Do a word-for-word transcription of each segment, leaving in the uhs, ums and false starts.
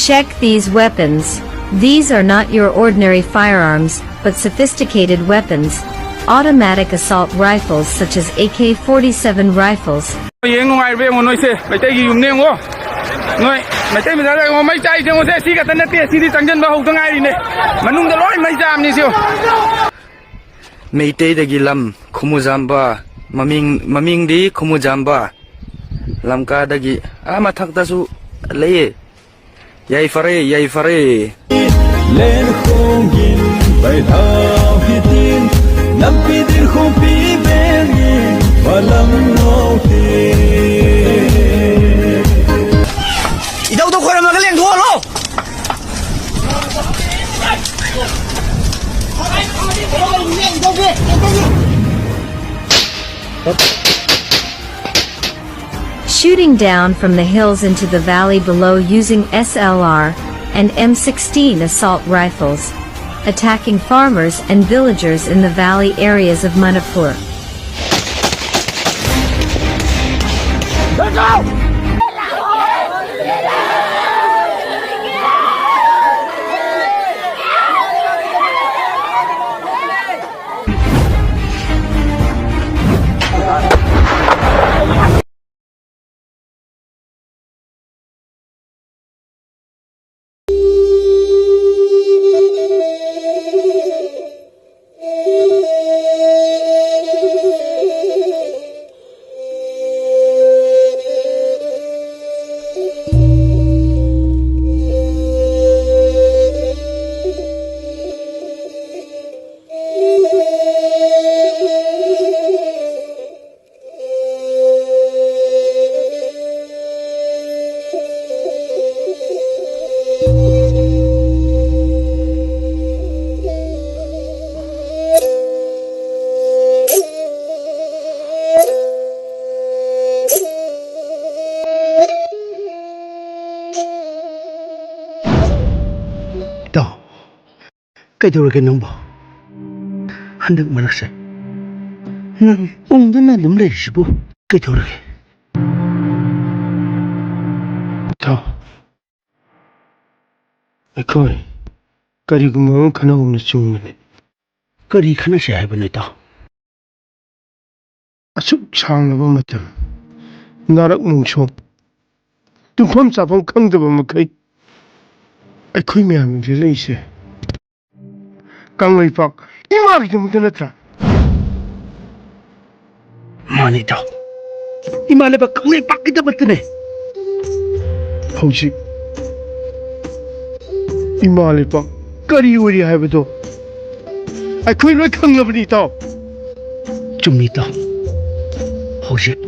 Check these weapons. These are not your ordinary firearms, but sophisticated weapons. Automatic assault rifles such as A K forty-seven rifles. ꯌꯦꯡ ꯅꯨꯡꯉꯥꯏꯔꯤꯕ ꯌꯦꯡꯉꯣ ꯅꯣꯏꯁꯦ, ꯃꯩꯇꯩꯒꯤ ꯌꯨꯝꯅꯦ ꯌꯦꯡꯉꯣ꯫ ꯅꯣꯏ ꯃꯩꯇꯩ ꯃꯆꯥꯗ ꯌꯦꯡꯉꯣ, ꯃꯩ ꯆꯥꯛꯏꯁꯦ ꯌꯦꯡꯉꯣ, ꯁꯦ ꯁꯤ ꯈꯛꯇ ꯅꯠꯇꯦ, ꯁꯤꯗꯤ ꯆꯪꯁꯤꯟꯕ ꯍꯧꯗ ꯉꯥꯏꯔꯤꯅꯦ꯫ ꯃꯅꯨꯡꯗ ꯂꯣꯏ ꯃꯩ ꯆꯥꯕꯅꯤ ꯁꯤ꯫ ꯃꯩꯇꯩꯗꯒꯤ ꯂꯝ ꯈꯨꯃꯨꯖꯥꯝꯕ, ꯃꯃꯤꯡ, ꯃꯃꯤꯡꯗꯤ ꯈꯨꯃꯨꯖꯥꯝꯕ꯫ ꯂꯝꯀꯥꯗꯒꯤ ꯑꯥ ꯃꯊꯛꯇꯁꯨ ꯂꯩꯌꯦ꯫ ꯌꯥꯏꯐꯔꯦ, ꯌꯥꯏꯐꯔꯦ꯫ ꯂꯦꯟ ꯈꯣꯡꯒꯤꯟ ꯕꯩꯊꯥꯎ ꯍꯤꯇꯤꯟ, ꯂꯝꯕꯤ ꯗꯤꯔꯈꯣꯡ ꯄꯤꯕꯦꯡꯒꯤ ꯃꯂꯝ ꯅꯣꯛꯇꯦ꯫ ꯏꯙꯧꯗꯣ ꯈꯣꯏꯔꯝꯃꯒ ꯂꯦꯡꯊꯣꯛꯍꯜꯂꯣ꯫ Shooting down from the hills into the valley below using S L R and M sixteen assault rifles, attacking farmers and villagers in the valley areas of Manipur. ꯏꯇꯥꯎ, ꯀꯩꯗꯧꯔꯒꯦ ꯅꯪꯕꯣ? ꯍꯟꯗꯛ ꯃꯔꯛꯁꯦ ꯅꯪ ꯎꯪꯗꯅ ꯑꯗꯨꯝ ꯂꯩꯔꯤꯁꯤꯕꯨ ꯀꯩꯗꯧꯔꯒꯦ? ꯏꯇꯥꯎ, ꯑꯩꯈꯣꯏ ꯀꯔꯤꯒꯨꯝꯕ ꯑꯃ ꯈꯟꯅꯍꯧꯕꯅ ꯆꯨꯝꯒꯅꯤ꯫ ꯀꯔꯤ ꯈꯟꯅꯁꯤ ꯍꯥꯏꯕꯅꯣ, ꯏꯇꯥꯎ? ꯑꯁꯨꯛ ꯁꯥꯡꯂꯕ ꯃꯇꯝ ꯅꯥꯔꯛ ꯃꯣꯡꯁꯣꯡ, ꯇꯨꯝꯐꯝ ꯆꯥꯐꯝ ꯈꯪꯗꯕ ꯃꯈꯩ ꯑꯩꯈꯣꯏ ꯃꯌꯥꯝꯅ ꯂꯦꯜꯂꯛꯏꯁꯦ ꯀꯪꯂꯩꯄꯥꯛ ꯏꯃꯥꯒꯤꯗꯃꯛꯇ ꯅꯠꯇ꯭ꯔꯥ? ꯃꯥꯅꯤ, ꯏꯇꯥꯎ꯫ ꯏꯃꯥ ꯂꯩꯕꯥꯛ ꯀꯪꯂꯩꯄꯥꯛꯀꯤꯗꯃꯛꯇꯅꯦ꯫ ꯍꯧꯖꯤꯛ ꯏꯃꯥ ꯂꯩꯕꯥꯛ ꯀꯔꯤ ꯑꯣꯏꯔꯤ ꯍꯥꯏꯕꯗꯣ ꯑꯩꯈꯣꯏ ꯂꯣꯏ ꯈꯪꯂꯕꯅꯤ, ꯏꯇꯥꯎ꯫ ꯆꯨꯝꯃꯤ, ꯏꯇꯥꯎ꯫ ꯍꯧꯖꯤꯛ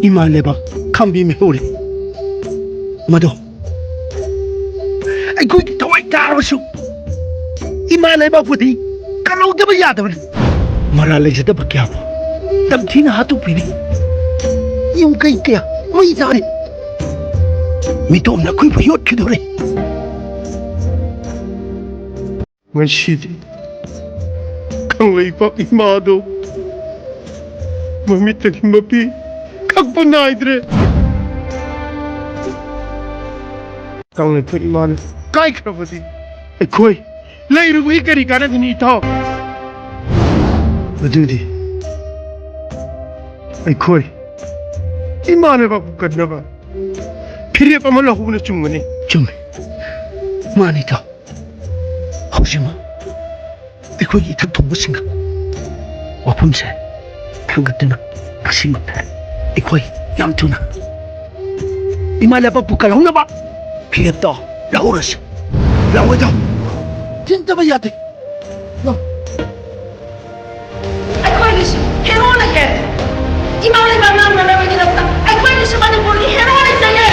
ꯏꯃꯥ ꯂꯩꯕꯥꯛ ꯈꯥꯝꯕꯤ ꯃꯤꯍꯧꯔꯤ꯫ ꯃꯗꯣ ꯑꯩꯈꯣꯏꯒꯤ ꯊꯋꯥꯏ ꯇꯥꯔꯕꯁꯨ ꯏꯃꯥ ꯂꯩꯕꯥꯛꯄꯨꯗꯤ ꯀꯜꯍꯧꯗꯕ ꯌꯥꯗꯕꯅꯤ꯫ ꯃꯔꯥꯜ ꯂꯩꯖꯗꯕ ꯀꯌꯥꯕꯨ ꯇꯝꯊꯤꯅ ꯍꯥꯠꯇꯣꯛꯄꯤꯔꯤ꯫ ꯌꯨꯝ ꯀꯩ ꯀꯌꯥ ꯃꯩ ꯆꯥꯔꯤ꯫ ꯃꯤꯇꯣꯞꯅ ꯑꯩꯈꯣꯏꯕꯨ ꯌꯣꯠꯈꯤꯗꯣꯔꯦ꯫ ꯉꯁꯤꯗꯤ ꯀꯪꯂꯩꯄꯥꯛ ꯏꯃꯥꯗꯣ ꯃꯃꯤꯠꯇꯒꯤ ꯃꯄꯤ ꯀꯛꯄ ꯅꯥꯏꯗ꯭ꯔꯦ꯫ ꯀꯪꯂꯩꯄꯥꯛ ꯏꯃꯥꯅ ꯀꯥꯏꯈ꯭ꯔꯕꯗꯤ ꯑꯩꯈꯣꯏ ꯂꯩꯔꯨꯕꯒꯤ ꯀꯔꯤ ꯀꯥꯟꯅꯒꯅꯤ, ꯏꯇꯥꯎ? ꯑꯗꯨꯗꯤ ꯑꯩꯈꯣꯏ ꯏꯃꯥ ꯂꯩꯕꯥꯛꯄꯨ ꯀꯟꯅꯕ ꯐꯤꯔꯦꯞ ꯑꯃ ꯂꯧꯍꯧꯕꯅ ꯆꯨꯝꯒꯅꯤ꯫ ꯆꯨꯝꯃꯤ꯫ ꯃꯥꯅꯤ, ꯏꯇꯥꯎ꯫ ꯍꯧꯖꯤꯛꯃꯛ ꯑꯩꯈꯣꯏꯒꯤ ꯏꯊꯛ ꯊꯣꯡꯕꯁꯤꯡꯒ ꯋꯥꯐꯝꯁꯦ ꯊꯥꯡꯒꯠꯇꯨꯅ ꯉꯁꯤꯃꯛ ꯑꯩꯈꯣꯏ ꯌꯥꯝ ꯊꯨꯅ ꯏꯃꯥ ꯂꯩꯕꯥꯛꯄꯨ ꯀꯜꯍꯧꯅꯕ ꯐꯤꯔꯦꯞꯇꯣ ꯂꯧꯍꯧꯔꯁꯤ꯫ ꯂꯥꯛꯑꯣ, ꯏꯇꯥꯎ꯫ ꯊꯤꯡꯗꯕ ꯌꯥꯗꯦ꯫ ꯂꯥꯛꯑꯣ꯫ ꯑꯩꯈꯣꯏꯒꯤꯁꯨ ꯍꯦꯔꯣ ꯂꯩꯌꯦ꯫ ꯏꯃꯥ ꯂꯩꯕꯥꯛ ꯉꯥꯛꯅꯅꯕꯒꯤꯗꯃꯛꯇ ꯑꯩꯈꯣꯏꯒꯤꯁꯨ ꯃꯅꯤꯄꯨꯔꯒꯤ ꯍꯦꯔꯣ ꯂꯩꯖꯩꯌꯦ꯫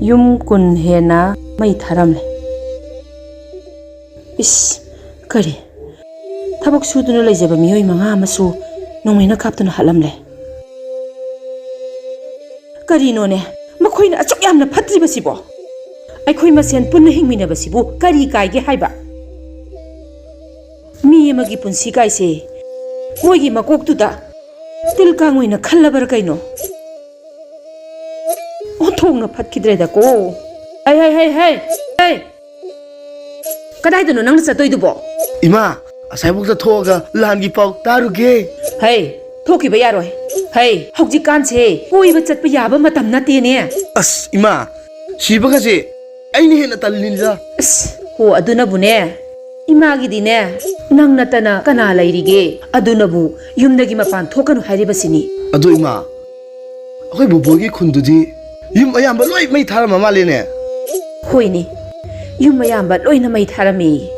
ꯌꯨꯝ ꯀꯨꯟ ꯍꯦꯟꯅ ꯃꯩ ꯊꯥꯔꯝꯂꯦ꯫ ꯏꯁ, ꯀꯔꯤ? ꯊꯕꯛ ꯁꯨꯗꯨꯅ ꯂꯩꯖꯕ ꯃꯤꯑꯣꯏ ꯃꯉꯥ ꯑꯃꯁꯨ ꯅꯣꯡꯃꯩꯅ ꯀꯥꯞꯇꯨꯅ ꯍꯥꯠꯂꯝꯂꯦ꯫ ꯀꯔꯤꯅꯣꯅꯦ, ꯃꯈꯣꯏꯅ ꯑꯁꯨꯛ ꯌꯥꯝꯅ ꯐꯠꯇ꯭ꯔꯤꯕꯁꯤꯕꯣ? ꯑꯩꯈꯣꯏ ꯃꯁꯦꯟ ꯄꯨꯟꯅ ꯍꯤꯡꯃꯤꯟꯅꯕꯁꯤꯕꯨ ꯀꯔꯤ ꯀꯥꯏꯒꯦ ꯍꯥꯏꯕ? ꯃꯤ ꯑꯃꯒꯤ ꯄꯨꯟꯁꯤ ꯀꯥꯏꯁꯦ ꯃꯣꯏꯒꯤ ꯃꯀꯣꯛꯇꯨꯗ ꯇꯤꯜ ꯀꯥꯡ ꯑꯣꯏꯅ ꯈꯜꯂꯕꯔꯥ ꯀꯩꯅꯣ? ꯑꯣꯟꯊꯣꯛꯅ ꯐꯠꯈꯤꯗ꯭ꯔꯦꯗꯀꯣ꯫ ꯍꯩ, ꯍꯩ, ꯍꯩ, ꯍꯩ, ꯍꯩ! ꯀꯗꯥꯏꯗꯅꯣ ꯅꯪꯅ ꯆꯠꯇꯣꯏꯗꯨꯕꯣ? ꯏꯃꯥ, ꯑꯁꯥꯏꯕꯨꯛꯇ ꯊꯣꯛꯑꯒ ꯂꯥꯟꯒꯤ ꯄꯥꯎ ꯇꯥꯔꯨꯒꯦ꯫ ꯍꯩ, ꯊꯣꯛꯈꯤꯕ ꯌꯥꯔꯣꯏ꯫ ꯍꯩ, ꯍꯧꯖꯤꯛꯀꯥꯟꯁꯦ ꯀꯣꯏꯕ ꯆꯠꯄ ꯌꯥꯕ ꯃꯇꯝ ꯅꯠꯇꯦꯅꯦ꯫ ꯑꯁ, ꯏꯃꯥ, ꯁꯤꯕꯒꯁꯦ ꯑꯩꯅ ꯍꯦꯟꯅ ꯇꯜꯂꯤꯅꯤꯗ꯫ ꯑꯁ, ꯍꯣ, ꯑꯗꯨꯅꯕꯨꯅꯦ, ꯏꯃꯥꯒꯤꯗꯤꯅꯦ, ꯅꯪ ꯅꯠꯇꯅ ꯀꯅꯥ ꯂꯩꯔꯤꯒꯦ? ꯑꯗꯨꯅꯕꯨ ꯌꯨꯝꯗꯒꯤ ꯃꯄꯥꯟ ꯊꯣꯛꯀꯅꯨ ꯍꯥꯏꯔꯤꯕꯁꯤꯅꯤ꯫ ꯑꯗꯣ ꯏꯃꯥ, ꯑꯩꯈꯣꯏ ꯕꯣꯕꯣꯒꯤ ꯈꯨꯟꯗꯨꯗꯤ ꯌꯨꯝ ꯑꯌꯥꯝꯕ ꯂꯣꯏ ꯃꯩ ꯊꯥꯔꯝꯃ ꯃꯥꯜꯂꯦꯅꯦ꯫ ꯍꯣꯏꯅꯦ, ꯌꯨꯝ ꯑꯌꯥꯝꯕ ꯂꯣꯏꯅ ꯃꯩ ꯊꯥꯔꯝꯃꯤ꯫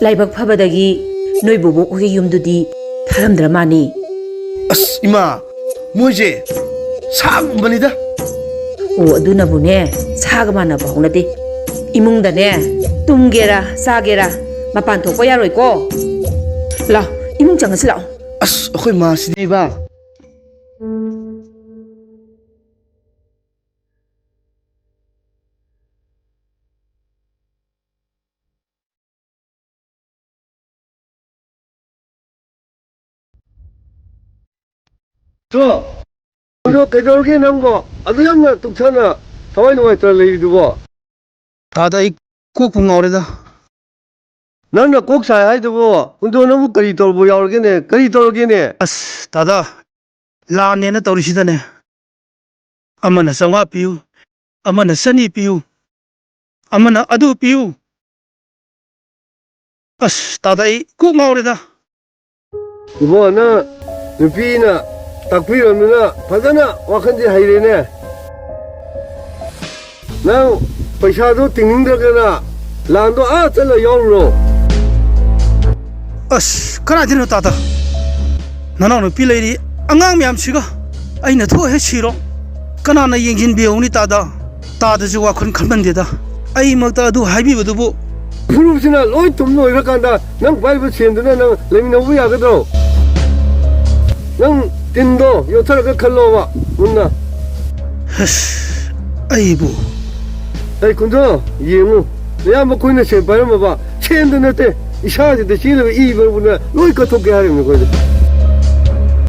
ꯂꯥꯏꯕꯛ ꯐꯕꯗꯒꯤ ꯅꯣꯏ ꯕꯣꯕꯣꯛ ꯍꯣꯏꯒꯤ ꯌꯨꯝꯗꯨꯗꯤ ꯊꯥꯔꯝꯗ꯭ꯔ ꯃꯥꯅꯤ꯫ ꯑꯁ ꯏꯃꯥ, ꯃꯣꯏꯁꯦ ꯁꯥꯒꯨꯝꯕꯅꯤꯗ꯫ ꯑꯣ, ꯑꯗꯨꯅꯕꯨꯅꯦ, ꯁꯥꯒ ꯃꯥꯟꯅꯕ ꯍꯧꯅꯗꯦ꯫ ꯏꯃꯨꯡꯗꯅꯦ, ꯇꯨꯝꯒꯦꯔꯥ ꯆꯥꯒꯦꯔꯥ ꯃꯄꯥꯟ ꯊꯣꯛꯄ ꯌꯥꯔꯣꯏꯀꯣ꯫ ꯂꯥꯎ, ꯏꯃꯨꯡ ꯆꯪꯉꯁꯤ ꯂꯥꯛꯑꯣ꯫ ꯑꯁ, ꯑꯩꯈꯣꯏ ꯃꯥꯁꯤꯗꯤꯕ꯫ ꯇꯣ, ꯑꯗꯣ ꯀꯩꯗꯧꯔꯒꯦ ꯅꯪꯕꯣ? ꯑꯗꯨ ꯌꯥꯝꯅ ꯇꯨꯛꯁꯥꯅ ꯊꯋꯥꯏ ꯅꯨꯡꯉꯥꯏꯇꯅ ꯂꯩꯔꯤꯗꯨꯕꯣ? ꯇꯥꯗ, ꯑꯩ ꯀꯣꯛꯄꯨ ꯉꯥꯎꯔꯦꯗ꯫ ꯅꯪꯅ ꯀꯣꯛ ꯁꯥꯏ ꯍꯥꯏꯗꯨꯕꯨ, ꯍꯨꯟꯗꯣ, ꯅꯪꯕꯨ ꯀꯔꯤ ꯇꯧꯔꯨꯕ ꯌꯥꯎꯔꯒꯦꯅꯦ? ꯀꯔꯤ ꯇꯧꯔꯒꯦꯅꯦ? ꯑꯁ, ꯇꯥꯗ, ꯂꯥꯟꯅꯦꯅ ꯇꯧꯔꯤꯁꯤꯗꯅꯦ꯫ ꯑꯃꯅ ꯆꯥꯝꯃꯉꯥ ꯄꯤꯌꯨ, ꯑꯃꯅ ꯆꯅꯤ ꯄꯤꯌꯨ, ꯑꯃꯅ ꯑꯗꯨ ꯄꯤꯌꯨ꯫ ꯑꯁ, ꯇꯥꯗ, ꯑꯩ ꯀꯣꯛ ꯉꯥꯎꯔꯦꯗ꯫ ꯏꯕꯣ, ꯅꯪ ꯅꯨꯄꯤꯅ ꯇꯥꯛꯄꯤꯔꯕꯅꯤꯅ ꯐꯖꯅ ꯋꯥꯈꯜꯁꯦ ꯍꯩꯔꯦꯅꯦ꯫ ꯅꯪ ꯄꯩꯁꯥꯗꯣ ꯇꯤꯡꯅꯤꯡꯗ꯭ꯔꯒꯅ ꯂꯥꯟꯗꯣ ꯑꯥ ꯆꯠꯂ ꯌꯥꯎꯔꯨꯔꯣ꯫ ꯑꯁ, ꯀꯗꯥꯏꯗꯩꯅꯣ ꯇꯥꯗ? ꯅꯅꯥꯎ ꯅꯨꯄꯤ ꯂꯩꯔꯤ, ꯑꯉꯥꯡ ꯃꯌꯥꯝꯁꯤꯒ ꯑꯩꯅ ꯊꯣꯛ ꯍꯦꯛ ꯁꯤꯔꯣ? ꯀꯅꯥꯅ ꯌꯦꯡꯁꯤꯟꯕꯤꯍꯧꯅꯤ ꯇꯥꯗ? ꯇꯥꯗꯁꯨ ꯋꯥꯈꯜ ꯈꯟꯃꯟꯗꯦꯗ꯫ ꯑꯩꯃꯛꯇ ꯑꯗꯨ ꯍꯥꯏꯕꯤꯕꯗꯨꯕꯨ꯫ ꯐꯨꯔꯨꯞꯁꯤꯅ ꯂꯣꯏ ꯇꯨꯝ ꯂꯣꯏꯔꯀꯥꯟꯗ ꯅꯪ ꯄꯥꯏꯕ ꯁꯦꯟꯗꯨꯅ ꯅꯪ ꯂꯩꯃꯤꯟꯅꯧꯕ ꯌꯥꯒꯗ꯭ꯔꯣ? ꯅꯪ ꯇꯤꯟꯗꯣ ꯌꯣꯠꯊꯔꯒ ꯈꯜꯂꯣꯕ ꯃꯨꯟꯅ꯫ ꯑꯁ, ꯑꯩꯕꯨ꯫ ꯑꯩ ꯀꯨꯟꯖꯣ, ꯌꯦꯡꯉꯨ, ꯅꯌꯥꯝꯕ ꯑꯩꯈꯣꯏꯅ ꯁꯦꯟ ꯄꯥꯏꯔꯝꯃꯕ, ꯁꯦꯟꯗ ꯅꯠꯇꯦ, ꯏꯁꯥꯁꯤꯗ ꯆꯦꯜꯂꯤꯕ ꯏ ꯃꯔꯨꯅ ꯂꯣꯏ ꯀꯠꯊꯣꯛꯀꯦ ꯍꯥꯏꯔꯤꯕꯅꯤ ꯑꯩꯈꯣꯏꯗ꯫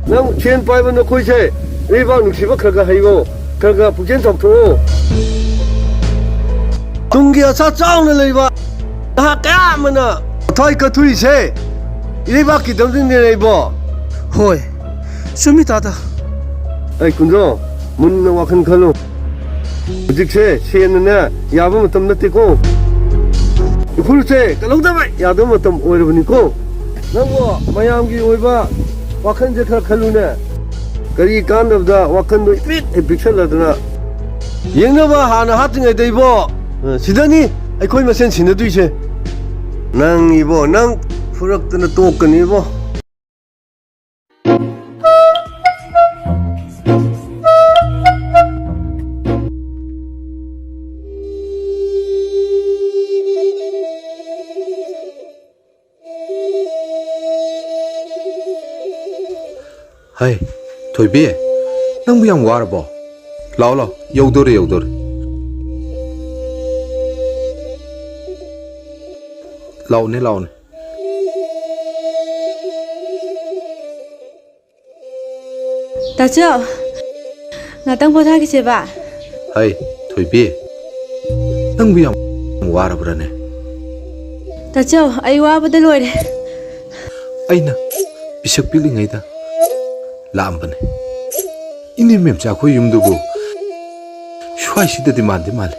ꯅꯪ ꯁꯦꯟ ꯄꯥꯏꯕ ꯅꯈꯣꯏꯁꯦ ꯂꯩꯕꯥꯛ ꯅꯨꯡꯁꯤꯕ ꯈꯔ ꯈꯔ ꯍꯩꯌꯣ, ꯈꯔ ꯈꯔ ꯄꯨꯛꯆꯦꯜ ꯆꯥꯎꯊꯣꯛꯑꯣ꯫ ꯇꯨꯡꯒꯤ ꯑꯁꯥ ꯆꯥꯎꯅ ꯂꯩꯕ ꯅꯍꯥ ꯀꯌꯥ ꯑꯃꯅ ꯊꯋꯥꯏ ꯀꯠꯊꯨꯏꯁꯦ ꯏꯔꯩꯕꯥꯛꯀꯤꯗꯃꯛꯇꯅꯦ ꯏꯕꯣ꯫ ꯍꯣꯏ, ꯆꯨꯝꯃꯤ ꯇꯥꯗ꯫ ꯑꯩ ꯀꯨꯟꯖꯣ, ꯃꯨꯟꯅ ꯋꯥꯈꯜ ꯈꯜꯂꯨ꯫ ꯍꯧꯖꯤꯛꯁꯦ ꯁꯦꯟꯅꯅꯦ ꯌꯥꯕ ꯃꯇꯝ ꯅꯠꯇꯦꯀꯣ꯫ ꯎꯈ꯭ꯔꯨꯜꯁꯦ ꯀꯜꯍꯧꯗꯕ ꯌꯥꯗꯕ ꯃꯇꯝ ꯑꯣꯏꯔꯕꯅꯤꯀꯣ꯫ ꯅꯪꯕꯨ ꯃꯌꯥꯝꯒꯤ ꯑꯣꯏꯕ ꯋꯥꯈꯜꯁꯦ ꯈꯔ ꯈꯜꯂꯨꯅꯦ꯫ ꯀꯔꯤ ꯀꯥꯟꯗꯕꯗ ꯋꯥꯈꯜꯗꯣ ꯏꯄꯤꯛ ꯍꯦꯛ ꯄꯤꯛꯁꯜꯂꯗꯅ? ꯌꯦꯡꯅꯕ ꯍꯥꯟꯅ ꯍꯥꯠꯇ꯭ꯔꯤꯉꯩꯗ ꯏꯕꯣ, ꯁꯤꯗꯅꯤ ꯑꯩꯈꯣꯏ ꯃꯁꯦꯟ ꯁꯤꯟꯅꯗꯣꯏꯁꯦ꯫ ꯅꯪ ꯏꯕꯣ, ꯅꯪ ꯐꯨꯔꯛꯇꯅ ꯇꯣꯛꯀꯅꯤ ꯏꯕꯣ꯫ ꯍꯩ, ꯊꯣꯏꯕꯤ, ꯅꯪꯕꯨ ꯌꯥꯝ ꯋꯥꯔꯕꯣ? ꯂꯥꯛꯑꯣ, ꯂꯥꯛꯑꯣ, ꯌꯧꯗꯣꯔꯦ, ꯌꯧꯗꯣꯔꯦ꯫ ꯂꯥꯛꯑꯣꯅꯦ, ꯂꯥꯛꯑꯣꯅꯦ꯫ ꯇꯥꯆꯧ, ꯉꯥꯛꯇꯪ ꯄꯣꯊꯥꯈꯤꯁꯦꯕ꯫ ꯍꯩ, ꯊꯣꯏꯕꯤ, ꯅꯪꯕꯨ ꯌꯥꯝ ꯋꯥꯔꯕ꯭ꯔꯥꯅꯦ? ꯇꯥꯆꯧ, ꯑꯩ ꯋꯥꯕꯗ ꯂꯣꯏꯔꯦ꯫ ꯑꯩꯅ ꯄꯤꯁꯛ ꯄꯤꯛꯂꯤꯉꯩꯗ ꯂꯥꯛꯑꯝꯕꯅꯦ꯫ ꯏꯅꯦ ꯃꯦꯝꯆꯥ ꯑꯩꯈꯣꯏ ꯌꯨꯝꯗꯨꯕꯨ ꯁ꯭ꯋꯥꯏꯁꯤꯗꯗꯤ ꯃꯥꯟꯗꯤ ꯃꯥꯜꯂꯦ꯫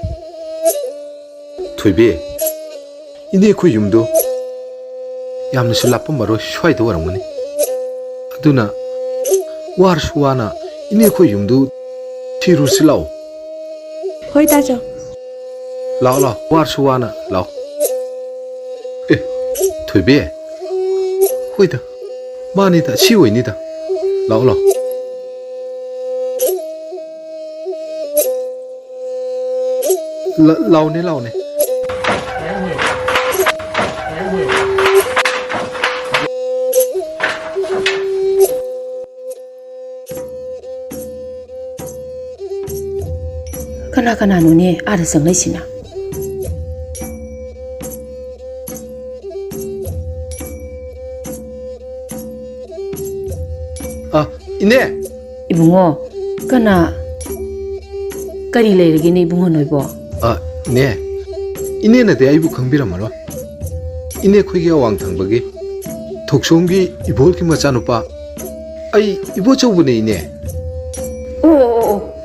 ꯊꯣꯏꯕꯤ, ꯏꯅꯦ ꯑꯩꯈꯣꯏ ꯌꯨꯝꯗꯨ ꯌꯥꯝꯅꯁꯨ ꯂꯥꯞꯄꯝꯃꯔꯣꯏ, ꯁ꯭ꯋꯥꯏꯗ ꯑꯣꯏꯔꯝꯒꯅꯤ꯫ ꯑꯗꯨꯅ ꯋꯥꯔꯁꯨ ꯋꯥꯅ ꯏꯅꯦ ꯑꯩꯈꯣꯏ ꯌꯨꯝꯗꯨ ꯊꯤꯔꯨꯁꯤ ꯂꯥꯛꯑꯣ꯫ ꯍꯣꯏ, ꯇꯥꯆꯧ꯫ ꯂꯥꯛꯑꯣ, ꯂꯥꯛꯑꯣ, ꯋꯥꯔꯁꯨ ꯋꯥꯅ ꯂꯥꯛꯑꯣ꯫ ꯑꯦ, ꯊꯣꯏꯕꯤ, ꯍꯣꯏꯗ, ꯃꯥꯅꯤꯗ, ꯁꯤ ꯑꯣꯏꯅꯤꯗ꯫ ꯂꯥꯛꯑꯣ, ꯂꯥꯛꯑꯣ꯫ ꯂ-, ꯂꯥꯎꯅꯦ, ꯂꯥꯎꯅꯦ꯫ ꯀꯅꯥ ꯀꯅꯥꯅꯣꯅꯦ ꯑꯥꯗ ꯆꯪꯂꯛꯏꯁꯤꯅ? ꯑ, ꯏꯅꯦ! ꯏꯕꯨꯡꯉꯣ, ꯀꯅꯥ? ꯀꯔꯤ ꯂꯩꯔꯒꯦꯅꯦ ꯏꯕꯨꯡꯉꯣ ꯅꯣꯏꯕꯣ? ꯑ, ꯏꯅꯦ, ꯏꯅꯦꯅꯗꯤ ꯑꯩꯕꯨ ꯈꯪꯕꯤꯔꯝꯃꯔꯣꯏ꯫ ꯏꯅꯦ ꯑꯩꯈꯣꯏꯒꯤ ꯑꯋꯥꯡ ꯊꯪꯕꯒꯤ ꯊꯣꯛꯁꯣꯝꯒꯤ ꯏꯕꯣꯜꯒꯤ ꯃꯆꯥꯅꯨꯄꯥ, ꯑꯩ ꯏꯕꯣꯆꯧꯕꯅꯦ, ꯏꯅꯦ꯫ ꯑꯣ, ꯑꯣ, ꯑꯣ, ꯑꯣ꯫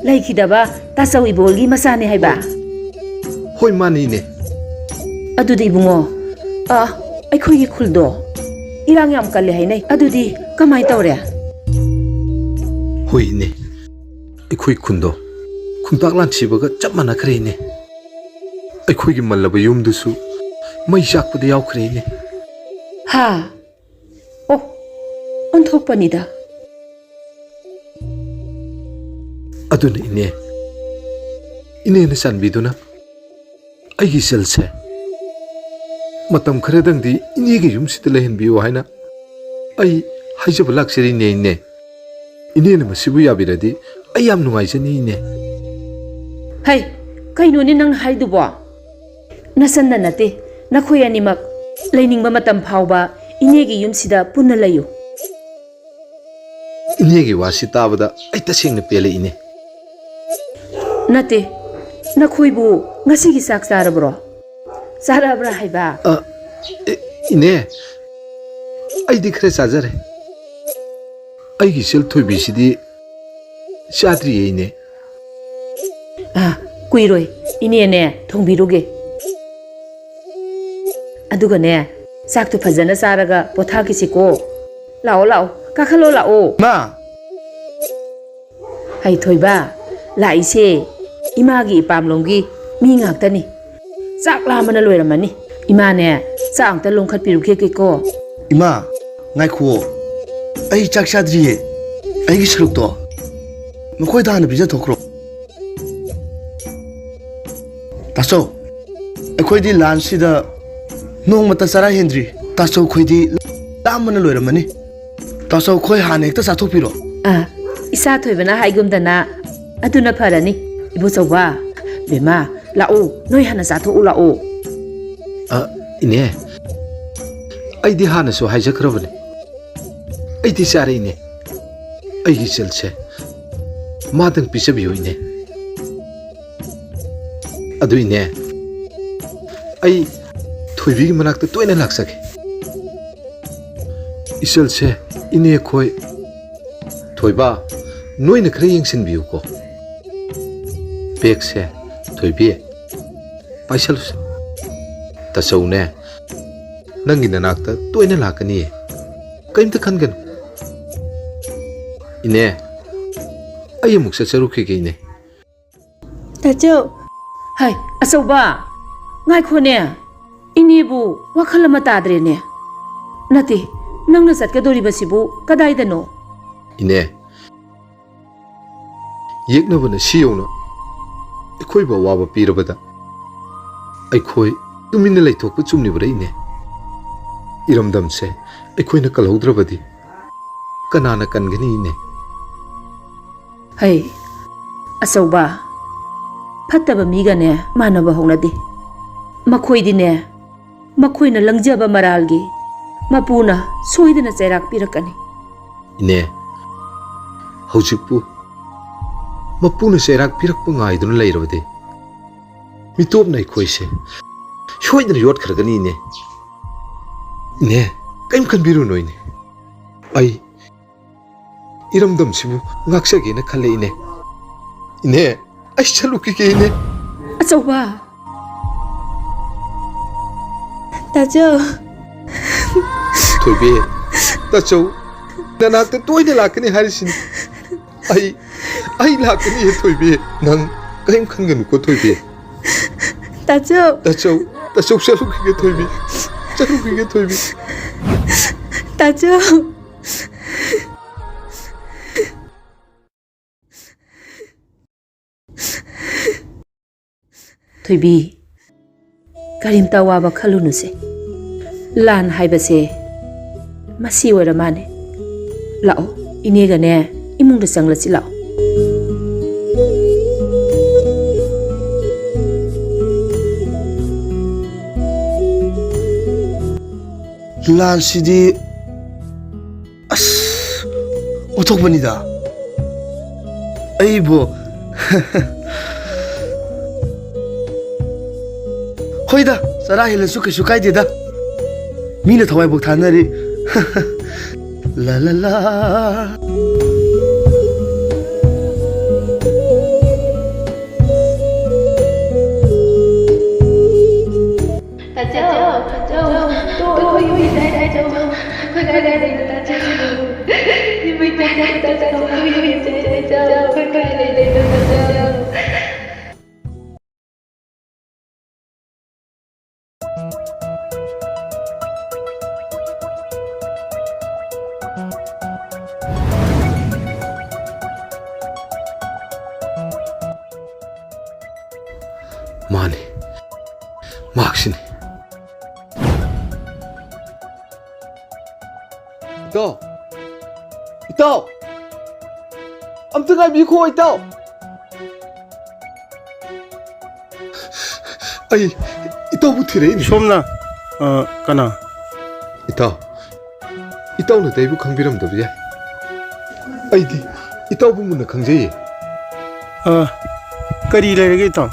ꯂꯩꯈꯤꯗꯕ ꯇꯥꯆꯧ ꯏꯕꯣꯜꯒꯤ ꯃꯆꯥꯅꯦ ꯍꯥꯏꯕ? ꯍꯣꯏ, ꯃꯥꯅꯦ, ꯏꯅꯦ꯫ ꯑꯗꯨꯗꯤ ꯏꯕꯨꯡꯉꯣ, ꯑ, ꯑꯩꯈꯣꯏꯒꯤ ꯈꯨꯜꯗꯣ ꯏꯔꯥꯡ ꯌꯥꯝ ꯀꯜꯂꯦ ꯍꯥꯏꯅꯩ꯫ ꯑꯗꯨꯗꯤ ꯀꯃꯥꯏ ꯇꯧꯔꯦ? ꯍꯣꯏ, ꯏꯅꯦ꯫ ꯑꯩꯈꯣꯏ ꯈꯨꯟꯗꯣ ꯈꯨꯟꯇꯥꯛ ꯂꯥꯟꯊꯤꯕꯒ ꯆꯞ ꯃꯥꯟꯅꯈ꯭ꯔꯦ, ꯏꯅꯦ꯫ ꯑꯩꯈꯣꯏꯒꯤ ꯃꯜꯂꯕ ꯌꯨꯝꯗꯨꯁꯨ ꯃꯩ ꯆꯥꯛꯄꯗ ꯌꯥꯎꯈ꯭ꯔꯦ, ꯏꯅꯦ꯫ ꯍꯥ? ꯑꯣ, ꯑꯣꯟꯊꯣꯛꯄꯅꯤꯗ꯫ ꯑꯗꯨꯅ ꯏꯅꯦ, ꯏꯅꯦꯅ ꯆꯥꯟꯕꯤꯗꯨꯅ ꯑꯩꯒꯤ ꯏꯆꯜꯁꯦ ꯃꯇꯝ ꯈꯔꯗꯪꯗꯤ ꯏꯅꯦꯒꯤ ꯌꯨꯝꯁꯤꯗ ꯂꯩꯍꯟꯕꯤꯌꯨ ꯍꯥꯏꯅ ꯑꯩ ꯍꯥꯏꯖꯕ ꯂꯥꯛꯆꯔꯤꯅꯦ, ꯏꯅꯦ꯫ ꯏꯅꯦꯅ ꯃꯁꯤꯕꯨ ꯌꯥꯕꯤꯔꯗꯤ ꯑꯩ ꯌꯥꯝ ꯅꯨꯡꯉꯥꯏꯖꯅꯤ, ꯏꯅꯦ꯫ ꯍꯩ, ꯀꯩꯅꯣꯅꯦ ꯅꯪꯅ ꯍꯥꯏꯗꯨꯕꯣ? ꯅꯆꯟꯗ ꯅꯠꯇꯦ, ꯅꯈꯣꯏ ꯑꯅꯤꯃꯛ ꯂꯩꯅꯤꯡꯕ ꯃꯇꯝ ꯐꯥꯎꯕ ꯏꯅꯦꯒꯤ ꯌꯨꯝꯁꯤꯗ ꯄꯨꯟꯅ ꯂꯩꯌꯨ꯫ ꯏꯅꯦꯒꯤ ꯋꯥꯁꯤ ꯇꯥꯕꯗ ꯑꯩ ꯇꯁꯦꯡꯅ ꯄꯦꯜꯂꯦ, ꯏꯅꯦ꯫ ꯅꯠꯇꯦ, ꯅꯈꯣꯏꯕꯨ ꯉꯁꯤꯒꯤ ꯆꯥꯛ ꯆꯥꯔꯕ꯭ꯔꯣ? ꯆꯥꯔꯕ꯭ꯔꯥ ꯍꯥꯏꯕ? ꯑ, ꯏ-, ꯏꯅꯦ, ꯑꯩꯗꯤ ꯈꯔ ꯆꯥꯖꯔꯦ꯫ ꯑꯩꯒꯤ ꯏꯆꯜ ꯊꯣꯏꯕꯤꯁꯤꯗꯤ ꯆꯥꯗ꯭ꯔꯤꯌꯦ, ꯏꯅꯦ꯫ ꯑ, ꯀꯨꯏꯔꯣꯏ, ꯏꯅꯦꯅꯦ ꯊꯣꯡꯕꯤꯔꯨꯒꯦ꯫ ꯑꯗꯨꯒꯅꯦ, ꯆꯥꯛꯇꯨ ꯐꯖꯅ ꯆꯥꯔꯒ ꯄꯣꯊꯥꯈꯤꯁꯤꯀꯣ꯫ ꯂꯥꯛꯑꯣ, ꯂꯥꯛꯑꯣ, ꯀꯥꯈꯠꯂꯣ, ꯂꯥꯛꯑꯣ꯫ ꯃꯥ! ꯍꯩ ꯊꯣꯏꯕ, ꯂꯥꯛꯏꯁꯦ ꯏꯃꯥꯒꯤ ꯏꯄꯥꯝꯂꯣꯝꯒꯤ ꯃꯤ ꯉꯥꯛꯇꯅꯤ꯫ ꯆꯥꯛ ꯂꯥꯝꯕꯅ ꯂꯣꯏꯔꯝꯃꯅꯤ꯫ ꯏꯃꯥꯅꯦ, ꯆꯥꯛ ꯑꯝꯇ ꯂꯣꯡꯈꯠꯄꯤꯔꯨꯈꯤꯒꯦꯀꯣ꯫ ꯏꯃꯥ, ꯉꯥꯏꯈꯨꯑꯣ꯫ ꯑꯩ ꯆꯥꯛ ꯆꯥꯗ꯭ꯔꯤꯌꯦ꯫ ꯑꯩꯒꯤ ꯁꯔꯨꯛꯇꯣ ꯃꯈꯣꯏꯗ ꯍꯥꯟꯅ ꯄꯤꯖꯊꯣꯛꯈ꯭ꯔꯣ꯫ ꯇꯥꯆꯧ, ꯑꯩꯈꯣꯏꯗꯤ ꯂꯥꯟꯁꯤꯗ ꯅꯣꯡꯃꯇ ꯆꯔꯥ ꯍꯦꯟꯗ꯭ꯔꯤ꯫ ꯇꯥꯆꯧ ꯈꯣꯏꯗꯤ ꯂꯥꯝꯕꯅ ꯂꯣꯏꯔꯝꯃꯅꯤ꯫ ꯇꯥꯆꯧ ꯈꯣꯏ ꯍꯥꯟꯅ ꯍꯦꯛꯇ ꯆꯥꯊꯣꯛꯄꯤꯔꯣ꯫ ꯑꯥ, ꯏꯆꯥ ꯊꯣꯏꯕꯅ ꯍꯥꯏꯒꯨꯝꯗꯅ ꯑꯗꯨꯅ ꯐꯔꯅꯤ꯫ ꯏꯕꯣꯆꯧꯕ, ꯕꯦꯝꯃ, ꯂꯥꯛꯑꯣ, ꯅꯣꯏ ꯍꯥꯟꯅ ꯆꯥꯊꯣꯛꯎ ꯂꯥꯛꯑꯣ꯫ ꯑ, ꯏꯅꯦ, ꯑꯩꯗꯤ ꯍꯥꯟꯅꯁꯨ ꯍꯥꯏꯖꯈ꯭ꯔꯕꯅꯦ, ꯑꯩꯗꯤ ꯆꯥꯔꯦ ꯏꯅꯦ꯫ ꯑꯩꯒꯤ ꯏꯆꯜꯁꯦ ꯃꯥꯗꯪ ꯄꯤꯖꯕꯤꯌꯨ ꯏꯅꯦ꯫ ꯑꯗꯨ ꯏꯅꯦ, ꯑꯩ ꯊꯣꯏꯕꯤꯒꯤ ꯃꯅꯥꯛꯇ ꯇꯣꯏꯅ ꯂꯥꯛꯆꯒꯦ꯫ ꯏꯆꯜꯁꯦ ꯏꯅꯦ ꯈꯣꯏ꯫ ꯊꯣꯏꯕ, ꯅꯣꯏꯅ ꯈꯔ ꯌꯦꯡꯁꯤꯟꯕꯤꯌꯨꯀꯣ꯫ ꯕꯦꯒꯁꯦ, ꯊꯣꯏꯕꯤ, ꯄꯥꯏꯁꯜꯂꯨꯁꯦ꯫ ꯇꯥꯆꯧꯅꯦ, ꯅꯪꯒꯤ ꯅꯅꯥꯛꯇ ꯇꯣꯏꯅ ꯂꯥꯛꯀꯅꯤꯌꯦ, ꯀꯔꯤꯝꯇ ꯈꯟꯒꯅꯨ꯫ ꯏꯅꯦ, ꯑꯩ ꯑꯃꯨꯛ ꯆꯠꯆꯔꯨꯈꯤꯒꯦ ꯏꯅꯦ꯫ ꯇꯥꯆꯧ꯫ ꯍꯥꯏ, ꯑꯆꯧꯕ, ꯉꯥꯏꯈꯣꯅꯦ꯫ ꯏꯅꯦꯕꯨ ꯋꯥꯈꯜ ꯑꯃ ꯇꯥꯗ꯭ꯔꯦꯅꯦ꯫ ꯅꯠꯇꯦ, ꯅꯪꯅ ꯆꯠꯀꯗꯧꯔꯤꯕꯁꯤꯕꯨ ꯀꯗꯥꯏꯗꯅꯣ? ꯏꯅꯦ, ꯌꯦꯛꯅꯕꯅ ꯁꯤ ꯌꯧꯅ ꯑꯩꯈꯣꯏꯕꯨ ꯑꯋꯥꯕ ꯄꯤꯔꯕꯗ ꯑꯩꯈꯣꯏ ꯇꯨꯃꯤꯟꯅ ꯂꯩꯊꯣꯛꯄ ꯆꯨꯝꯂꯤꯕꯔꯥ ꯏꯅꯦ? ꯏꯔꯝꯗꯝꯁꯦ ꯑꯩꯈꯣꯏꯅ ꯀꯜꯍꯧꯗ꯭ꯔꯕꯗꯤ ꯀꯅꯥꯅ ꯀꯟꯒꯅꯤ ꯏꯅꯦ? ꯍꯩ, ꯑꯆꯧꯕ, ꯐꯠꯇꯕ ꯃꯤꯒꯅꯦ ꯃꯥꯟꯅꯕ ꯍꯧꯅꯗꯦ꯫ ꯃꯈꯣꯏꯗꯤꯅꯦ, ꯃꯈꯣꯏꯅ ꯂꯪꯖꯕ ꯃꯔꯥꯜꯒꯤ ꯃꯄꯨꯅ ꯁꯣꯏꯗꯅ ꯆꯩꯔꯥꯛ ꯄꯤꯔꯛꯀꯅꯤ꯫ ꯏꯅꯦ, ꯍꯧꯖꯤꯛꯄꯨ ꯃꯄꯨꯅ ꯆꯩꯔꯥꯛ ꯄꯤꯔꯛꯄ ꯉꯥꯏꯗꯨꯅ ꯂꯩꯔꯕꯗꯤ ꯃꯤꯇꯣꯞꯅ ꯑꯩꯈꯣꯏꯁꯦ ꯁꯣꯏꯗꯅ ꯌꯣꯠꯈ꯭ꯔꯒꯅꯤ ꯏꯅꯦ꯫ ꯏꯅꯦ, ꯀꯔꯤꯝ ꯈꯟꯕꯤꯔꯨꯅꯨ ꯏꯅꯦ꯫ ꯑꯩ ꯏꯔꯝꯗꯝꯁꯤꯕꯨ ꯉꯥꯛꯆꯒꯦꯅ ꯈꯜꯂꯦ ꯏꯅꯦ꯫ ꯏꯅꯦ, ꯑꯩ ꯆꯠꯂꯨꯈꯤꯒꯦ ꯏꯅꯦ꯫ ꯑꯆꯧꯕ꯫ ꯇꯥꯆꯧ꯫ ꯊꯣꯏꯕꯤ, ꯇꯥꯆꯧ ꯅꯅꯥꯛꯇ ꯇꯣꯏꯅ ꯂꯥꯛꯀꯅꯤ ꯍꯥꯏꯔꯤꯁꯤꯅꯤ꯫ ꯑꯩ, ꯑꯩ ꯂꯥꯛꯀꯅꯤ ꯊꯣꯏꯕꯤ꯫ ꯅꯪ ꯀꯔꯤꯝ ꯈꯟꯒꯅꯨꯀꯣ ꯊꯣꯏꯕꯤ꯫ ꯇꯥꯆꯧ꯫ ꯇꯥꯆꯧ, ꯇꯥꯆꯧ ꯆꯠꯂꯨꯈꯤꯒꯦ ꯊꯣꯏꯕꯤ꯫ ꯆꯠꯂꯨꯈꯤꯒꯦ ꯊꯣꯏꯕꯤ꯫ ꯇꯥꯆꯧ꯫ ꯊꯣꯏꯕꯤ, ꯀꯔꯤꯝꯇ ꯑꯋꯥꯕ ꯈꯜꯂꯨꯅꯨꯁꯦ꯫ ꯂꯥꯟ ꯍꯥꯏꯕꯁꯦ ꯃꯁꯤ ꯑꯣꯏꯔ ꯃꯥꯅꯦ꯫ ꯂꯥꯛꯑꯣ, ꯏꯅꯦꯒꯅꯦ ꯏꯃꯨꯡꯗ ꯆꯪꯂꯁꯤ ꯂꯥꯛꯑꯣ꯫ ꯂꯥꯟꯁꯤꯗꯤ ꯑꯁ ꯑꯣꯟꯊꯣꯛꯄꯅꯤꯗ꯫ ꯑꯩꯕꯨ ꯍꯣꯏꯗ, ꯆꯔꯥ ꯍꯦꯜꯂꯁꯨ ꯀꯩꯁꯨ ꯀꯥꯏꯗꯦꯗ꯫ ꯃꯤꯅ ꯊꯋꯥꯏꯕꯨ ꯊꯥꯅꯔꯤ꯫ ꯂꯥ ꯂꯥ ꯂꯥ꯫ ꯇꯥꯆꯧ, ꯇꯥꯆꯧ, ꯇꯣ, ꯑꯩꯈꯣꯏ ꯌꯨꯝ ꯂꯩꯇ꯭ꯔꯦ, ꯇꯥꯆꯧ꯫ ꯑꯩꯈꯣꯏ ꯀꯥꯏ ꯂꯩꯗꯣꯏꯅꯣ, ꯇꯥꯆꯧ? ꯑꯩꯈꯣꯏ ꯌꯨꯝ ꯂꯩꯇ꯭ꯔꯦ, ꯇꯥꯆꯧ꯫ ꯑꯩꯈꯣꯏ ꯀꯥꯏ ꯂꯩꯗꯣꯏꯅꯣ, ꯇꯥꯆꯧ? ꯃꯥꯅꯤ, ꯃꯍꯥꯛꯁꯤꯅꯤ꯫ ꯏꯇꯥꯎ! ꯏꯇꯥꯎ! ꯑꯝꯇ ꯉꯥꯏꯕꯤꯈꯣ, ꯏꯇꯥꯎ! ꯑꯩ ꯏꯇꯥꯎꯕꯨ ꯊꯤꯔꯛꯏꯅꯤ꯫ ꯁꯣꯝꯅ, ꯑ, ꯀꯅꯥ? ꯏꯇꯥꯎ, ꯏꯇꯥꯎꯅꯗꯤ ꯑꯩꯕꯨ ꯈꯪꯕꯤꯔꯝꯗꯕ ꯌꯥꯏ꯫ ꯑꯩꯗꯤ ꯏꯇꯥꯎꯕꯨ ꯃꯨꯟꯅ ꯈꯪꯖꯩꯌꯦ꯫ ꯑ, ꯀꯔꯤ ꯂꯩꯔꯒꯦ, ꯏꯇꯥꯎ?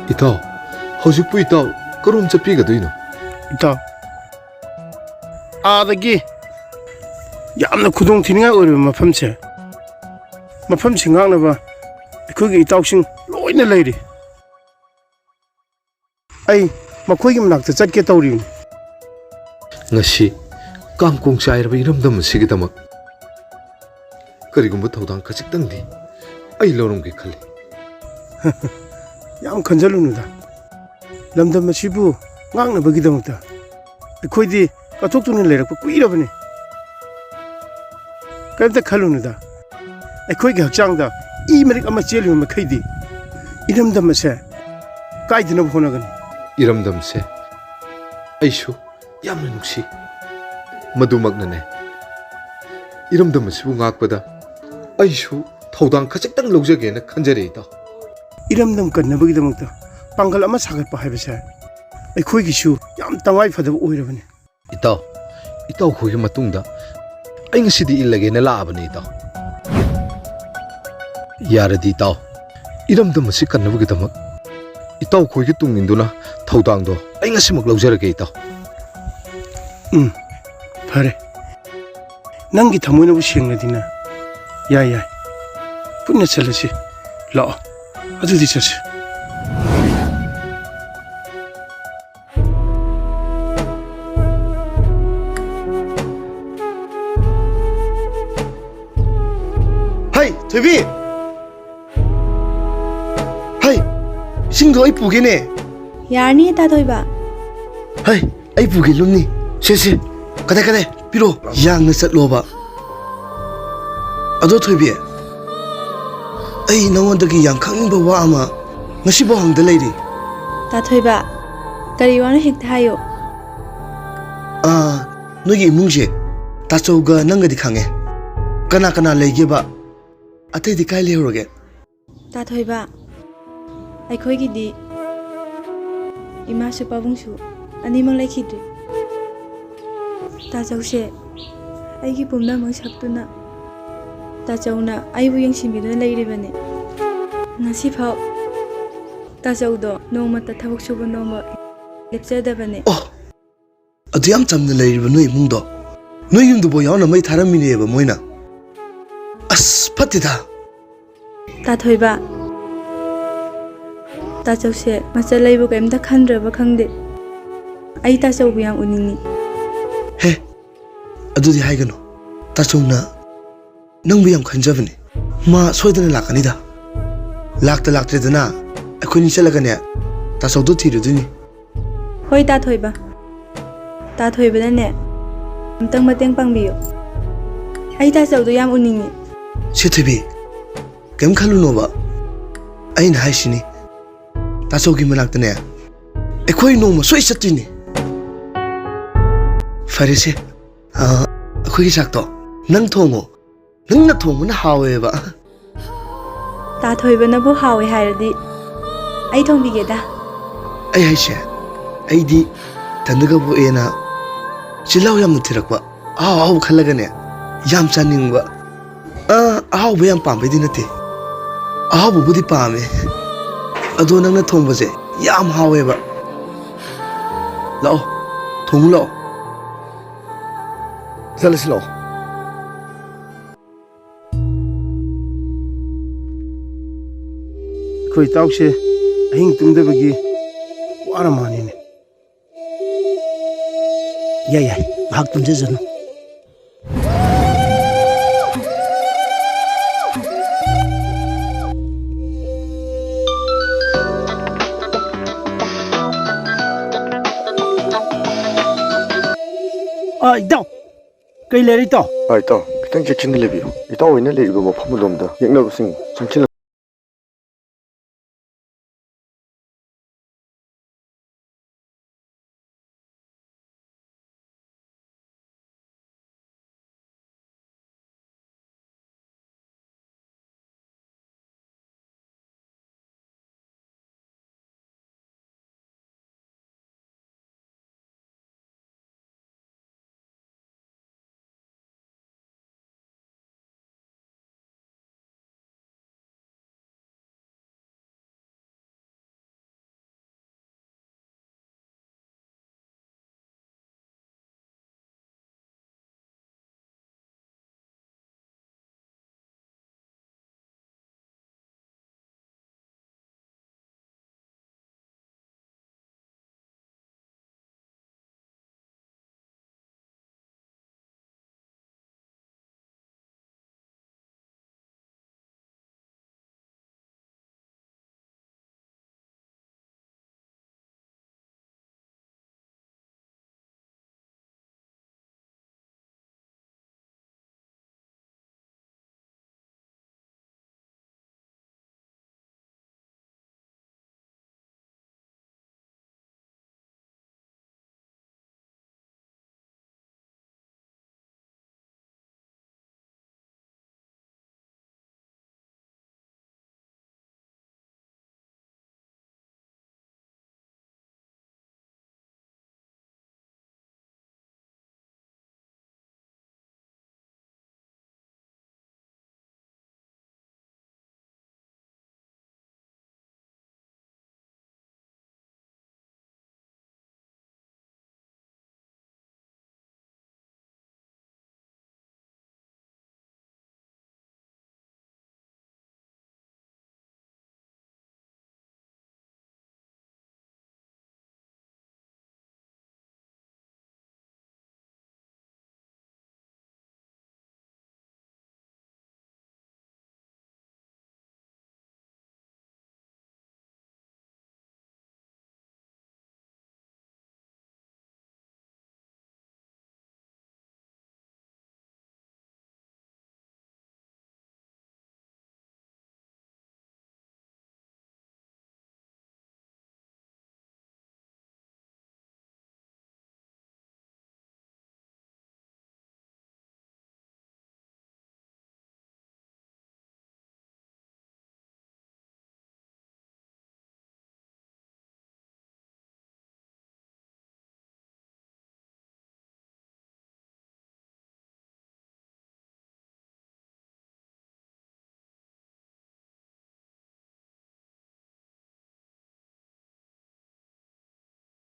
ꯏꯇꯥꯎ, ꯍꯧꯖꯤꯛꯄꯨ ꯏꯇꯥꯎ ꯀꯔꯣꯝ ꯆꯠꯄꯤꯒꯗꯣꯏꯅꯣ? ꯏꯇꯥꯎ, ꯑꯥꯗꯒꯤ ꯌꯥꯝꯅ ꯈꯨꯗꯣꯡ ꯊꯤꯅꯤꯡꯉꯥꯏ ꯑꯣꯏꯔꯤꯕ ꯃꯐꯝꯁꯦ, ꯃꯐꯝꯁꯤ ꯉꯥꯛꯅꯕ ꯑꯩꯈꯣꯏꯒꯤ ꯏꯇꯥꯎꯁꯤꯡ ꯂꯣꯏꯅ ꯂꯩꯔꯤ꯫ ꯑꯩ ꯃꯈꯣꯏꯒꯤ ꯃꯅꯥꯛꯇ ꯆꯠꯀꯦ ꯇꯧꯔꯤꯕꯅꯤ꯫ ꯉꯁꯤ ꯀꯥꯡ ꯀꯣꯡ ꯆꯥꯏꯔꯕ ꯏꯔꯝꯗꯝ ꯑꯁꯤꯒꯤꯗꯃꯛ ꯀꯔꯤꯒꯨꯝꯕ ꯊꯧꯗꯥꯡ ꯈꯖꯤꯛꯇꯪꯗꯤ ꯑꯩ ꯂꯧꯔꯝꯒꯦ ꯈꯜꯂꯤ꯫ ꯌꯥꯝ ꯈꯟꯖꯜꯂꯨꯅꯨꯗ꯫ ꯂꯝꯗꯝ ꯑꯁꯤꯕꯨ ꯉꯥꯛꯅꯕꯒꯤꯗꯃꯛꯇ ꯑꯩꯈꯣꯏꯗꯤ ꯀꯠꯊꯣꯛꯇꯨꯅ ꯂꯩꯔꯛꯄ ꯀꯨꯏꯔꯕꯅꯤ꯫ ꯀꯔꯤꯝꯇ ꯈꯜꯂꯨꯅꯨꯗ꯫ ꯑꯩꯈꯣꯏꯒꯤ ꯍꯛꯆꯥꯡꯗ ꯏ ꯃꯔꯤꯛ ꯑꯃ ꯆꯦꯜꯂꯤꯕ ꯃꯈꯩꯗꯤ ꯏꯔꯝꯗꯝ ꯑꯁꯦ ꯀꯥꯏꯗꯅꯕ ꯍꯣꯠꯅꯒꯅꯤ꯫ ꯏꯔꯝꯗꯝꯁꯦ ꯑꯩꯁꯨ ꯌꯥꯝꯅ ꯅꯨꯡꯁꯤ꯫ ꯃꯗꯨꯃꯛꯅꯅꯦ, ꯏꯔꯝꯗꯝ ꯑꯁꯤꯕꯨ ꯉꯥꯛꯄꯗ ꯑꯩꯁꯨ ꯊꯧꯗꯥꯡ ꯈꯖꯤꯛꯇꯪ ꯂꯧꯖꯒꯦꯅ ꯈꯟꯖꯔꯦ, ꯏꯇꯥꯎ꯫ ꯏꯔꯝꯗꯝ ꯀꯟꯅꯕꯒꯤꯗꯃꯛꯇ ꯄꯥꯡꯒꯜ ꯑꯃ ꯁꯥꯒꯠꯄ ꯍꯥꯏꯕꯁꯦ ꯑꯩꯈꯣꯏꯒꯤꯁꯨ ꯌꯥꯝ ꯇꯉꯥꯏ ꯐꯗꯕ ꯑꯣꯏꯔꯕꯅꯤ꯫ ꯏꯇꯥꯎ, ꯏꯇꯥꯎ ꯈꯣꯏꯒꯤ ꯃꯇꯨꯡꯗ ꯑꯩ ꯉꯁꯤꯗꯤ ꯏꯜꯂꯒꯦꯅ ꯂꯥꯛꯑꯕꯅꯤ, ꯏꯇꯥꯎ꯫ ꯌꯥꯔꯗꯤ, ꯏꯇꯥꯎ, ꯏꯔꯝꯗꯝ ꯑꯁꯤ ꯀꯟꯅꯕꯒꯤꯗꯃꯛ ꯏꯇꯥꯎ ꯈꯣꯏꯒꯤ ꯇꯨꯡ ꯏꯟꯗꯨꯅ ꯊꯧꯗꯥꯡꯗꯣ ꯑꯩ ꯉꯁꯤꯃꯛ ꯂꯧꯖꯔꯒꯦ, ꯏꯇꯥꯎ꯫ ꯎꯝ, ꯐꯔꯦ꯫ ꯅꯪꯒꯤ ꯊꯃꯣꯏꯅꯕꯨ ꯁꯦꯡꯂꯗꯤꯅ꯫ ꯌꯥꯏ, ꯌꯥꯏ꯫ ꯄꯨꯟꯅ ꯆꯠꯂꯁꯤ꯫ ꯂꯥꯛꯑꯣ꯫ ꯑꯗꯨꯗꯤ ꯆꯠꯁꯤ꯫ ꯍꯩ, ꯊꯣꯏꯕꯤ! ꯍꯩ, ꯏꯁꯤꯡꯗꯣ ꯑꯩ ꯄꯨꯒꯦꯅꯦ꯫ ꯌꯥꯔꯅꯤ, ꯇꯥ ꯊꯣꯏꯕ꯫ ꯍꯩ, ꯑꯩ ꯄꯨꯒꯦ, ꯂꯨꯝꯅꯤ꯫ ꯁꯦ, ꯁꯦ꯫ ꯀꯗꯥꯏ, ꯀꯗꯥꯏ? ꯄꯤꯔꯣ꯫ ꯌꯥꯡꯅ ꯆꯠꯂꯣꯕ꯫ ꯑꯗꯣ ꯊꯣꯏꯕꯤ, ꯑꯩ ꯅꯉꯣꯟꯗꯒꯤ ꯌꯥꯝ ꯈꯪꯅꯤꯡꯕ ꯋꯥ ꯑꯃ ꯉꯁꯤꯐꯥꯎ ꯍꯪꯗ ꯂꯩꯔꯤ꯫ ꯇꯥ ꯊꯣꯏꯕ, ꯀꯔꯤ ꯋꯥꯅꯣ ꯍꯦꯛꯇ ꯍꯥꯏꯌꯣ꯫ ꯑꯥ, ꯅꯣꯏꯒꯤ ꯏꯃꯨꯡꯁꯦ ꯇꯥꯆꯧꯒ ꯅꯪꯒꯗꯤ ꯈꯪꯉꯦ꯫ ꯀꯅꯥ ꯀꯅꯥ ꯂꯩꯒꯦꯕ? ꯑꯇꯩꯗꯤ ꯀꯥꯏ ꯂꯩꯍꯧꯔꯒꯦ? ꯇꯥ ꯊꯣꯏꯕ, ꯑꯩꯈꯣꯏꯒꯤꯗꯤ ꯏꯃꯥꯁꯨ ꯄꯥꯕꯨꯡꯁꯨ ꯑꯅꯤꯃꯛ ꯂꯩꯈꯤꯗ꯭ꯔꯦ꯫ ꯇꯥꯆꯧꯁꯦ ꯑꯩꯒꯤ ꯄꯨꯝꯅꯃꯛ ꯁꯛꯇꯨꯅ, ꯇꯥꯆꯧꯅ ꯑꯩꯕꯨ ꯌꯦꯡꯁꯤꯟꯕꯤꯗꯨꯅ ꯂꯩꯔꯤꯕꯅꯤ꯫ ꯉꯁꯤꯐꯥꯎ ꯇꯥꯆꯧꯗꯣ ꯅꯣꯡꯃꯇ ꯊꯕꯛ ꯁꯨꯕ ꯅꯣꯝꯕ ꯂꯦꯞꯆꯗꯕꯅꯦ꯫ ꯑꯣ, ꯑꯗꯨ ꯌꯥꯝ ꯆꯝꯅ ꯂꯩꯔꯤꯕ ꯅꯣꯏ ꯏꯃꯨꯡꯗꯣ, ꯅꯣꯏ ꯌꯨꯝꯗꯨꯐꯥꯎ ꯌꯥꯎꯅ ꯃꯩ ꯊꯥꯔꯝꯃꯤꯅꯦꯕ ꯃꯣꯏꯅ꯫ ꯑꯁ, ꯐꯠꯇꯦꯗ꯫ ꯇꯥ ꯊꯣꯏꯕ, ꯇꯥꯆꯧꯁꯦ ꯃꯆꯜ ꯑꯩꯕꯨ ꯀꯔꯤꯝꯇ ꯈꯟꯗ꯭ꯔꯕ ꯈꯪꯗꯦ꯫ ꯑꯩ ꯇꯥꯆꯧꯕꯨ ꯌꯥꯝ ꯎꯅꯤꯡꯉꯤ꯫ ꯍꯦ, ꯑꯗꯨꯗꯤ ꯍꯥꯏꯒꯅꯨ꯫ ꯇꯥꯆꯧꯅ ꯅꯪꯕꯨ ꯌꯥꯝ ꯈꯟꯖꯕꯅꯦ꯫ ꯃꯥ ꯁꯣꯏꯗꯅ ꯂꯥꯛꯀꯅꯤꯗ꯫ ꯂꯥꯛꯇ ꯂꯥꯛꯇ꯭ꯔꯦꯗꯅ, ꯑꯩꯈꯣꯏꯅꯤ ꯆꯠꯂꯒꯅꯦ, ꯇꯥꯆꯧꯗꯣ ꯊꯤꯔꯨꯗꯣꯏꯅꯤ꯫ ꯍꯣꯏ, ꯇꯥ ꯊꯣꯏꯕ꯫ ꯇꯥ ꯊꯣꯏꯕꯅꯅꯦ, ꯑꯝꯇꯪ ꯃꯇꯦꯡ ꯄꯥꯡꯕꯤꯌꯨ꯫ ꯑꯩ ꯇꯥꯆꯧꯗꯣ ꯌꯥꯝ ꯎꯅꯤꯡꯉꯤ꯫ ꯁꯦ ꯊꯣꯏꯕꯤ, ꯀꯩꯝ ꯈꯜꯂꯨꯅꯣꯕ꯫ ꯑꯩꯅ ꯍꯥꯏꯁꯤꯅꯤ, ꯇꯥꯆꯧꯒꯤ ꯃꯅꯥꯛꯇꯅꯦ, ꯑꯩꯈꯣꯏ ꯅꯣꯡꯃ ꯁꯣꯏ ꯆꯠꯇꯣꯏꯅꯤ꯫ ꯐꯔꯦꯁꯦ, ꯑ, ꯑꯩꯈꯣꯏꯒꯤ ꯆꯥꯛꯇꯣ ꯅꯪ ꯊꯣꯡꯉꯣ꯫ ꯅꯪꯅ ꯊꯣꯡꯕꯅ ꯍꯥꯎꯋꯦꯕ꯫ ꯇꯥ ꯊꯣꯏꯕꯅꯕꯨ ꯍꯥꯎꯋꯦ ꯍꯥꯏꯔꯗꯤ ꯑꯩ ꯊꯣꯡꯕꯤꯒꯦꯗ꯫ ꯑꯩ ꯍꯥꯏꯁꯦ, ꯑꯩꯗꯤ ꯏꯊꯟꯗꯒ ꯄꯣꯛꯑꯦꯅ ꯆꯤꯜꯍꯥꯎ ꯌꯥꯝꯅ ꯊꯤꯔꯛꯄ, ꯑꯍꯥꯎ ꯑꯍꯥꯎꯕ ꯈꯜꯂꯒꯅꯦ, ꯌꯥꯝ ꯆꯥꯅꯤꯡꯕ꯫ ꯑꯥ, ꯑꯍꯥꯎꯕ ꯌꯥꯝ ꯄꯥꯝꯕꯩꯗꯤ ꯅꯠꯇꯦ, ꯑꯍꯥꯎꯕꯕꯨꯗꯤ ꯄꯥꯝꯃꯦ, ꯑꯗꯣ ꯅꯪꯅ ꯊꯣꯡꯕꯁꯦ ꯌꯥꯝ ꯍꯥꯎꯋꯦꯕ꯫ ꯂꯥꯛꯑꯣ, ꯊꯣꯡꯉꯨ ꯂꯥꯛꯑꯣ, ꯆꯠꯂꯁꯤ ꯂꯥꯛꯑꯣ꯫ ꯑꯩꯈꯣꯏ ꯏꯇꯥꯎꯁꯦ ꯑꯍꯤꯡ ꯇꯨꯝꯗꯕꯒꯤ ꯋꯥꯔ ꯃꯥꯅꯤꯅꯦ꯫ ꯌꯥꯏ, ꯌꯥꯏ, ꯉꯥꯏꯍꯥꯛ ꯇꯨꯝꯖꯖꯅꯨ꯫ ꯑ, ꯏꯇꯥꯎ, ꯀꯩ ꯂꯩꯔꯦ, ꯏꯇꯥꯎ? ꯑ, ꯏꯇꯥꯎ, ꯈꯤꯇꯪ ꯆꯦꯛꯁꯤꯟꯅ ꯂꯩꯕꯤꯌꯨ꯫ ꯏꯇꯥꯎ ꯍꯣꯏꯅ ꯂꯩꯔꯤꯕ ꯃꯐꯝ ꯑꯗꯣꯝꯗ ꯌꯦꯛꯅꯕꯁꯤꯡ ꯆꯪꯁꯤꯜꯂꯛ-